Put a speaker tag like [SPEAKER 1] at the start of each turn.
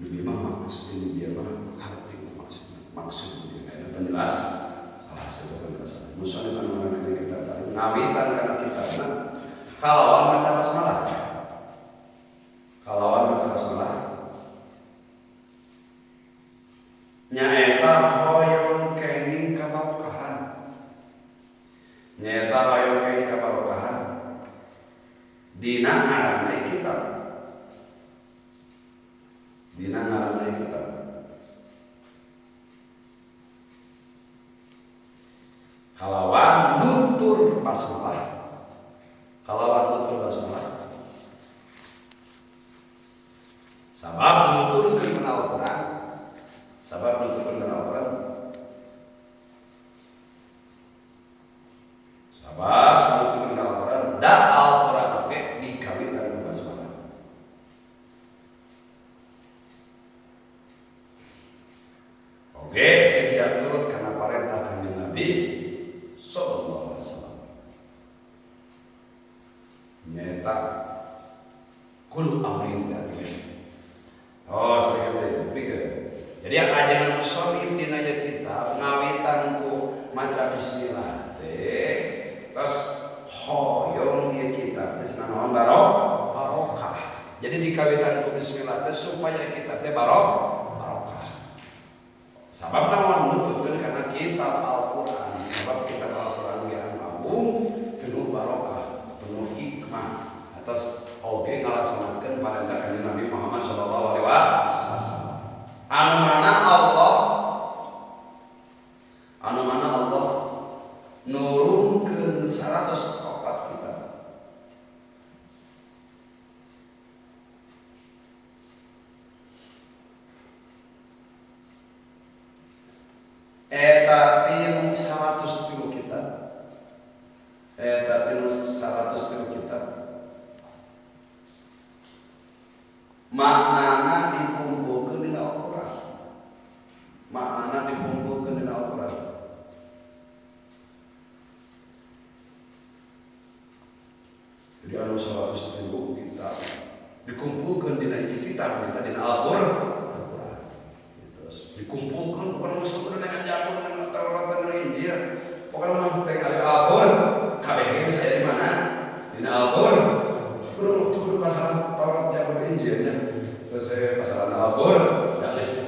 [SPEAKER 1] Ini mah maksud ini dia mah arti maksud dia kayaknya penjelas salah satu penjelasan. Musonif anu ngaranna kitab tadi ngawitan kana kitabna kalawan maca basmalah. Kalawan maca basmalah nyaeta hoyong kenging kabarokahan. Nyaeta hoyong kenging kabarokahan dina ngaranna kitab. Dina ngaranna kitab. Kalawan nutur basmalah. Kalawan nutur basmalah. Sabab nuturkeun kana Al-Qur'an. Sabab nuturkeun kana Al-Qur'an. Sabab nuturkeun kana Al-Qur'an, da Al-Qur'an oge dikawitan ku basmalah. Oge sejak turut kana parentah Kanjeng Nabi sallallahu alaihi wasallam. Nyaeta kulu amrin ta'ilih. Oh, seperti itu. Jadi yang ajaran musonif dina ieu kitab ngawitan ku maca bismillah teh terus hoyong ieu kitab teh cenah naon barokah. Jadi dikawitan ku bismillah teh supaya kitab teh barokah. Sabab naon nuturkeun kana kitab Al-Qur'an. Sabab kitab Al-Qur'an ge anu agung penuh barokah, penuh hikmah atas oge ngalaksanakeun parentah Kanjeng Nabi Muhammad sallallahu alaihi wasallam. Anu mana Allah nurunkeun 104 kitab. Eta tinu 103 kitab. Eta tinu 103 kitab. Maknana dikumpulkeun dina Al-Qur'an. Maknana dikumpulkeun dina Al-Qur'an. Jadi anu 103 kitab dikumpulkeun dina hiji kitab nyaeta dina Al-Qur'an. Terus dikumpulkeun ku musuh dengan Zabur dengan Taurat dengan Injil. Pokoknya mah teh Al-Qur'an kabeh ge geus aya di mana? Dina Al-Qur'an. Kudu masalah Taurat Zabur Injil nya. Terus masalah Al-Qur'an da geus